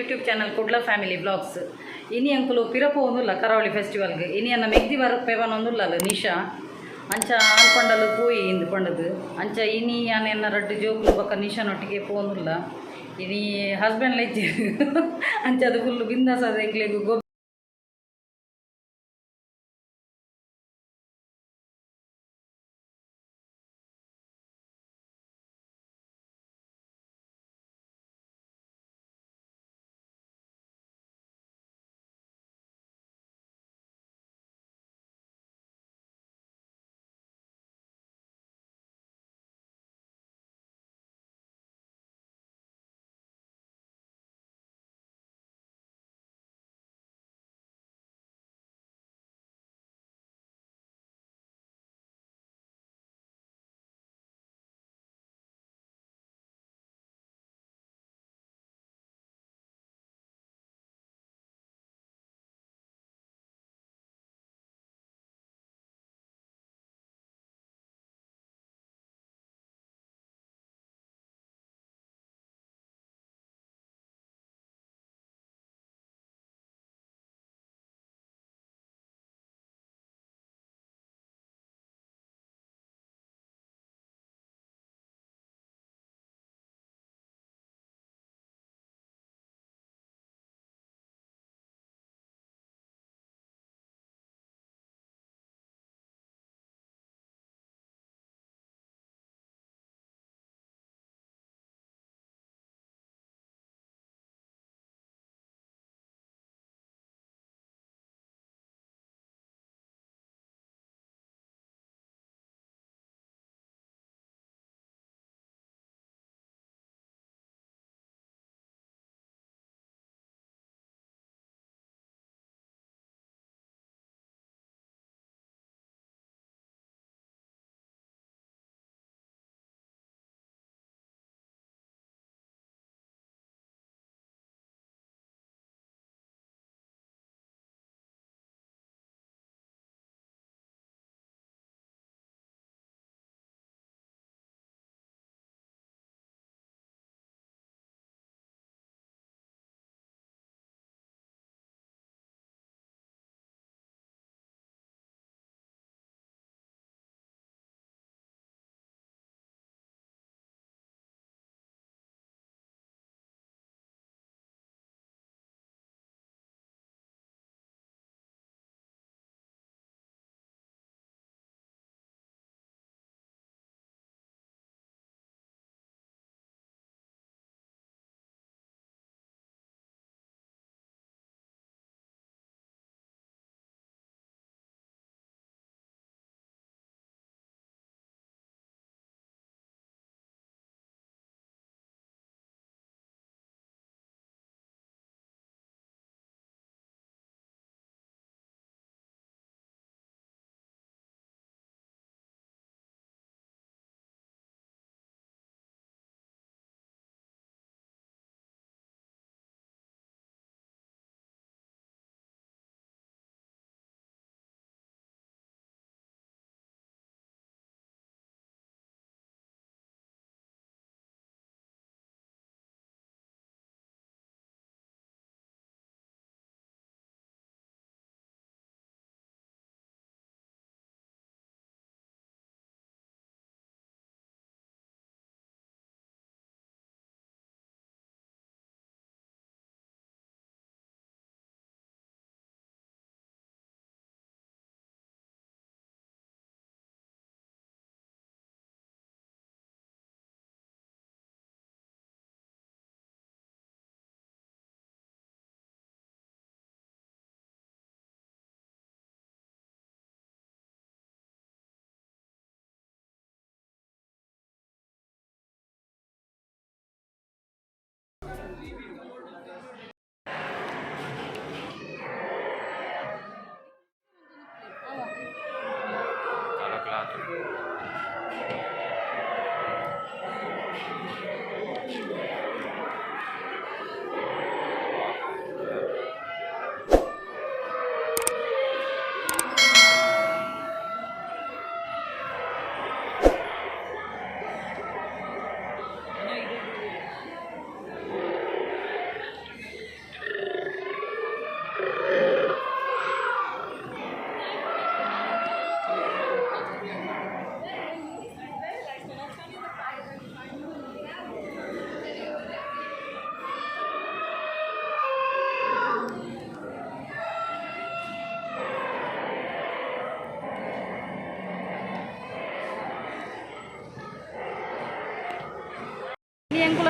YouTube channel Kudla family vlogs. ಇನಿ ಅಂಕುಲು ಪಿರ ಪೋವೊಂದುಲ್ಲ ಕರಾವಳಿ ಫೆಸ್ಟಿವಲ್ಗೆ. ಇನಿ ಅನ್ನ ಮೆಗ್ದಿ ಬರಪ್ಪೆ ಪನೊಂದುಲ್ಲಲು ನಿಶಾ. ಅಂಚ ಆನ್ ಪಂಡಲು ಪೋಯಿ ಇಂದು ಪಂಡದು. ಅಂಚ ಇನಿ ಯಾನ್ ಎನ್ನ ರಡ್ಡ್ ಜೋಕುಲು ಬೊಕ್ಕ ನಿಶಾನೊಟ್ಟಿಗೆ ಪೋವೊಂದುಲ್ಲ. ಇನಿ ಹಸ್ಬೆಂಡ್ ಲೆಜ್ಜೆ ಅಂಚ ಅದು ಫುಲ್ಲು ಬಿಂದಾಸ್ ಅದ ಎಂಕ್ಲೆಗ್ ಗೊಬ್ಬು.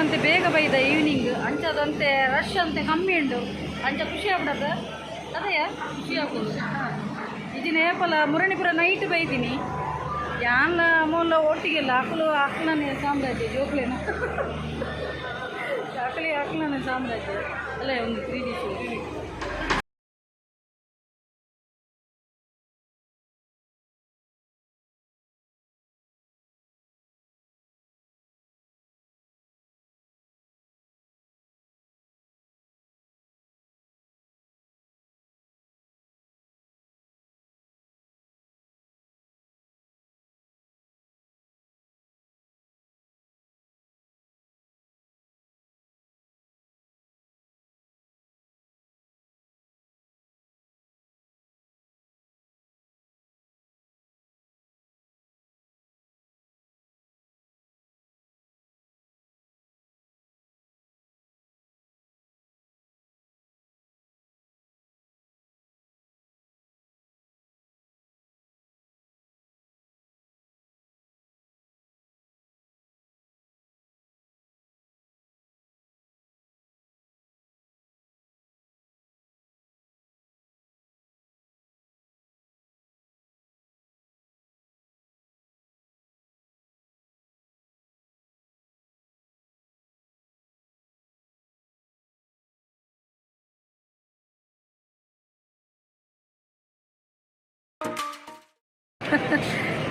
ಎಂಕುಲಂತೆ ಬೇಗ ಬೈದ ಈವ್ನಿಂಗ್ ಅಂಚದಂತೆ ರಶ್ ಅಂತೆ ಕಮ್ಮಿ ಉಂಡು. ಅಂಚ ಖುಷಿ ಆಗ್ಬಿಡದ ಅದೇಯ ಖುಷಿ ಆಗ್ಬೋದು. ಇದಿನ ಏಪಲ ಮುರಣಿಪುರ ನೈಟ್ ಬೈದಿನಿ ಯಾನ್ಲ ಮೂಲ ಒಟ್ಟಿಗೆಲ್ಲ ಅಕ್ಲು ಅಕ್ಲನೆ ಸಾಮ್ರಾಜ್ಯ ಜೋಕ್ಲೇನ ಅಕ್ಲಿ ಅಕ್ಲನೆ ಸಾಮ್ರಾಜ್ಯ ಅಲ್ಲ ಒಂದು 3D show.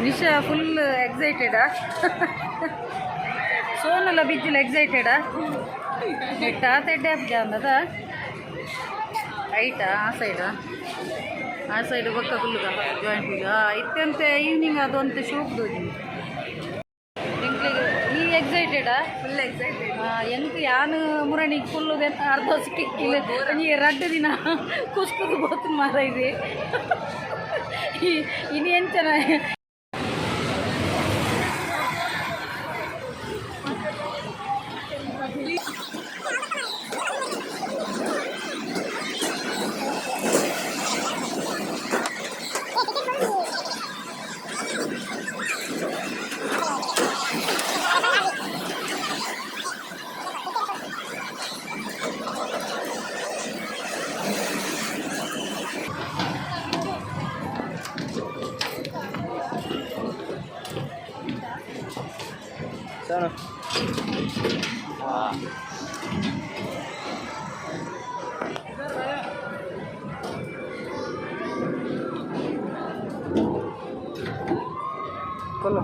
Nisha full ಎಕ್ಸೈಟೆಡಾ? ಸೋನಲ್ಲ ಬಿಜ್ಜಿಲ್ ಎಕ್ಸೈಟೆಡಾ? ಎಟ್ಟ ತೆಡ್ಡೆ ಅಂದದ ಐಟಾ ಆ ಸೈಡಾ ಆ ಸೈಡ್ ಬೊಕ್ಕ ಫುಲ್ ಜಾಯಿಂಟ್ ವೀಲ್ ಇತ್ತಂತೆ ಈವ್ನಿಂಗ್ ಅದೊಂತೆ ಶೋಕ್ ದೋಜಿ ಎಂಕ್ಲಿಗೆ ನೀ ಎಕ್ಸೈಟೆಡಾ? Full excited. ಎಂಕ್ ಯಾನು ಮುರಣಿ ಫುಲ್ಲು ಅರ್ಧ ಸಿಕ್ಕಿಲ್ಲ. ನೀ ರಡ್ಡು ದಿನ ಕುಸ್ಕುದು ಬೋತು ಮಾರ ಇದೆ ಇನಿ ಎಂಚನ. ಕೊಲ್ಲ.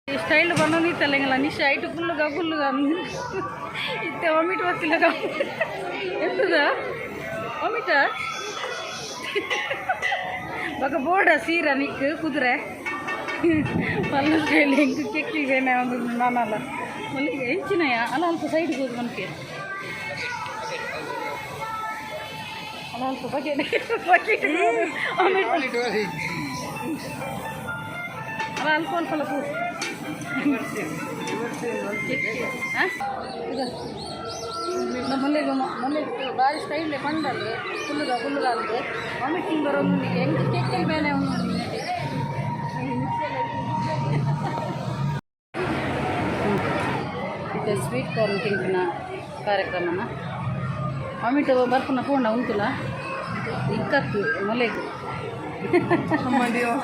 ಸ್ಟೈಲ್ ಬಂದೋನಿತ್ತಲ್ಲ ನಿಶಾ ಐಟು ಫುಲ್లుగా ಫುಲ್లుగా ಇತ್ತೆ ವಾಮಿಟ್ ಬರ್ತಿಲ್ಲ. ಎಂತದ ವಾಮಿಟ ಬೊಕ ಬೋರ್ಡ ಸೀರ ನಿಕ್ ಕುದುರೆ ಪಲ್ಲ ಸ್ಟೈಲ್ ಎಂಕ್ ಕೆಕ್ಕಿಗೆ ಒಂದು ನಾನಲ್ಲ ಮಲ್ಲಿಗೆ ಎಂಚಿನಯ ಅಲ್ಲ ಅಲ್ಪ ಸೈಡ್ಗೆ ಹೋದ್ ಮನ್ಕೆ ಅಲ್ಲ ಅಲ್ಪ ಬಕೆಟ್ ಬಕೆಟ್ ವಾಮಿಟ್ ಅಲ್ಲ ಅಲ್ಪ ಅಲ್ಪ ಅಲ್ಲ ಪೂ ಮೊನ್ನೆಗೆ ಮೊನ್ನೆ ಬಾರಿ ಸ್ಟೈಲ್ ಪಂಡಲ್ ಫುಲ್ಲುಗ ಫುಲ್ಲುಗ ಅಂದು ವಾಮಿಟಿಂಗ್ ಬರೋದು ಹೆಂಗೆ ಕೆಕ್ಕೆಲ್ ಮೇಲೆ ಒಂದು. ಇತ್ತೆ ಸ್ವೀಟ್ ಕಾರ್ನ್ ತಿಂಪಿನ ಕಾರ್ಯಕ್ರಮನ ವಾಮಿಟ್ ಬರ್ಪುನ ಪೋಂಡ ಉಂತುಲ. ಇಕ್ಕತ್ತು ಮೊಲೆಗ್.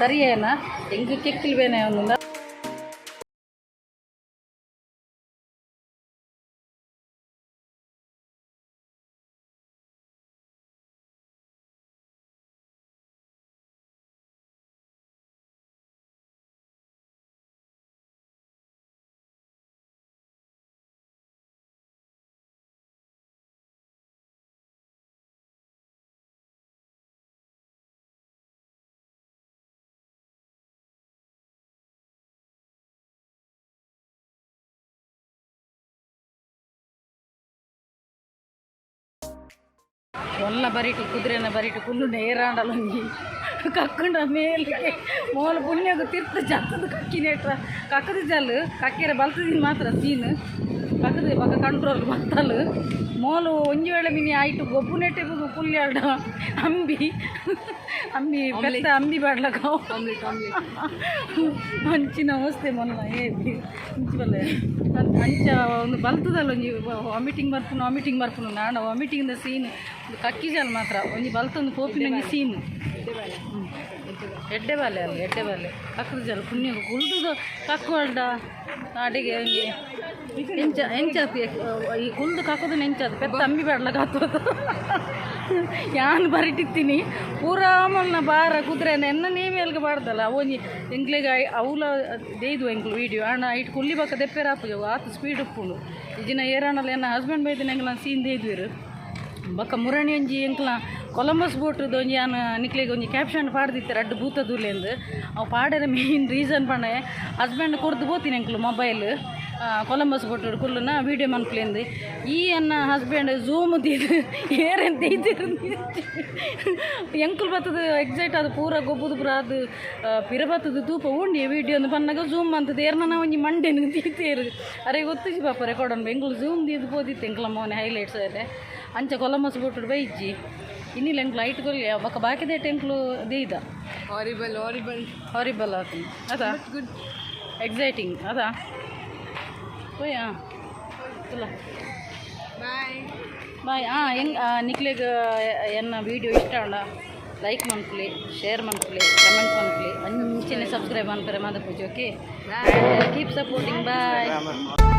ಸರಿಯೇನಾ? ಎಂಕ್ ಕೆಕ್ಕಿಲ್ ಬೇನೆ ಒಂದುಂಡ. ಒಲ್ಲ ಬರಿಟು ಕುದುರೆನ ಬರಿಟು ಕುಲ್ಲುಂಡ ಏರಾಂಡಲೊಂಜಿ ಕಕ್ಕುಂಡ ಮೇಲ್ಗೆ. ಮೋಲ ಪುಣ್ಯಗು ತಿರ್ತು ಜತ್ತದ ಕಕ್ಕಿನೇಟ್ರ ಕಕ್ಕದ ಜಲ್ ಕಕ್ಕೆರೆ ಬಲ್ತದಿನ ಮಾತ್ರ ಸೀನ್ ಕಕ್ಕದ ಬೊಕ ಕಂಟ್ರೋಲ್ ಬತ್ತಲ್. ಮೋಲು ಒಂಜಿ ವೇಳೆ ಮಿನಿ ಆಯ್ತು ಗೊಬ್ಬು ನೆಟ್ಟೆ ಕುಲ್ಯಾಡ ಅಂಬಿ ಅಂಬಿ ಪೆತ್ತ ಅಂಬಿ ಬಾಡ್ಲಕ. Omelette omelette. ಅಂಚಿನ ಅವಸ್ಥೆ ಮೊಲ್ಲ. ಏ ಇಂಚಿ ಬಲ್ಲೆ ಅಂಚ ಒಂದು ಬಲ್ತದಲ್ಲ. ಒಂಜಿ ವಾಮಿಟಿಂಗ್ ಬರ್ಪುನು, ವಾಮಿಟಿಂಗ್ ಬರ್ಪುನು. ನಾಡ ವಾಮಿಟಿಂಗ್ the scene ಕಕ್ಕಿ ಜಾಲ್ ಮಾತ್ರ. ಒಂಜಿ ಬಲ್ತೊಂದು ಪೋಪಿನ ಒಂಜಿ ಸೀನ್. ಎಡ್ಡೆ ಬಾಲೆ ಅಲ್ಲ, ಎಡ್ಡೆ ಬಾಲೆ. ಕಕ್ಕದ ಜಾಲ ಪುಣ್ಯ ಕುಲ್ದುದು ಕಕ್ಕುವಲ್ಡ ಅಡಿಗೆ ಒಂಜಿ ಎಂಚ ಎಂಚ ಈ ಕುಲ್ದು ಕಕ್ಕದು ನೆಂಚದು ಪೆತ್ತ ಅಂಬಿ ಬೇಡಲ ಕಾತೋದು. ಯಾನ್ ಬರಿಟಿತ್ತೀನಿ ಪೂರಾ ಮಲ್ನ ಬಾರ ಕುದುರೆ ಎನ್ನ ನೇಮೇಲ್ಗೆ ಬಾರ್ದಲ್ಲ. ಒಂಜಿ ಎಂಕ್ಲೆಗ್ ಅವುಲ ದೇಯ್ದು ಎಂಕ್ಲು ವೀಡಿಯೋ ಆಂಡ ಐಟ್ ಕುಲ್ಲಿ ಬಕ್ಕ ದೆಪ್ಪೆರ ಆಪುಜ, ಆತು ಸ್ಪೀಡ್ ಉಪ್ಪುಂಡು. ಈ ದಿನ ಏರಾಂಡಲ ಎನ್ನ ಹಸ್ಬೆಂಡ್ ಬೈದಿನ ಎಂಕ್ಲ ಸೀನ್ ದೇಯ್ದುವೆರ್. ಬೊಕ್ಕ ಮುರಣಿ ಒಂಜಿ ಎಂಕ್ಲ ಕೊಲಂಬಸ್ ಬೋಟುದು ಒಂಜಿ ಯಾನ್ ನಿಕ್ಲೆಗ್ ಒಂಜಿ ಕ್ಯಾಪ್ಷನ್ ಪಾಡ್ದಿತ್ತೆ ರಡ್ಡ್ ಭೂತ ದೂಲೆಂದು. ಅವು ಪಾಡೆರೆ ಮೇನ್ ರೀಸನ್ ಪಂಡ ಹಸ್ಬೆಂಡ್ ಕೊರ್ದು Pothineni ಎಂಕ್ಲು mobile, Columbus boat ಕುಲ್ಲುನ video ಮನ್ಪುಲೆಂದು. ಈ ಎನ್ನ ಹಸ್ಬೆಂಡ್ ಝೂಮ್ ದೀದ್ ಏರೆನ್ ದೀದೆರ್. ಎಂಕುಲು ಬತ್ತದ ಎಕ್ಸೈಟ್ ಆದ್ ಪೂರ ಗೊಬ್ಬುದು ಪೂರ ಅದು ಪಿರ ಬತ್ತದ ತೂಪ ಉಂಡಿ ವೀಡಿಯೋ ಅಂದ್ ಪನ್ನಗ ಝೂಮ್ ಮಂತದ ಏರ್ನ ಒಂಜಿ ಮಂಡೆನ್ ದೀತೇರು. ಅರೆ ಗೊತ್ತಿಜಿ ಪಾಪ ರೆಕಾರ್ಡ್ ಅನ್. ಎಂಕುಲು ಝೂಮ್ ದೀದ್ ಪೋದಿತ್ತು ಎಂಕ್ಲ ಮೋನೆ ಹೈಲೈಟ್ಸ್ ಅರೆ. ಅಂಚ ಕೊಲಂಬಸ್ ಬೋಟು ಬೈಜ್ಜಿ ಇನ್ನಿಲ್ಲ ಎಂಕ್ಲು ಐಟ್ ಕೊಲ್ಲಿ ಬೊಕ್ಕ ಬಾಕಿದೇಟ್ ಎಂಕ್ಲು ದೀದ. Horrible horrible. ಹಾರಿಬಲ್ ಆತನ ಅದಾ. ಗುಡ್. ಎಕ್ಸೈಟಿಂಗ್ ಅದಾ. ಪೋಯಾ ತುಲ. ಬಾಯ್. ಬಾಯ್. ಹಾಂ, ಹೆಂಗೆ ನಿಕ್ಲೆಗ್ ಎನ್ನ ವೀಡಿಯೋ ಇಷ್ಟ ಆಂಡ ಲೈಕ್ ಮನ್ಪುಲೆ, ಶೇರ್ ಮನ್ಪುಲೆ, ಕಮೆಂಟ್ ಮನ್ಪುಲೆ, ಅಂಚನೆ ಸಬ್ಸ್ಕ್ರೈಬ್ ಮನ್ಪರೆ ಮದಪುಜಿ. Okay, keep supporting. Bye.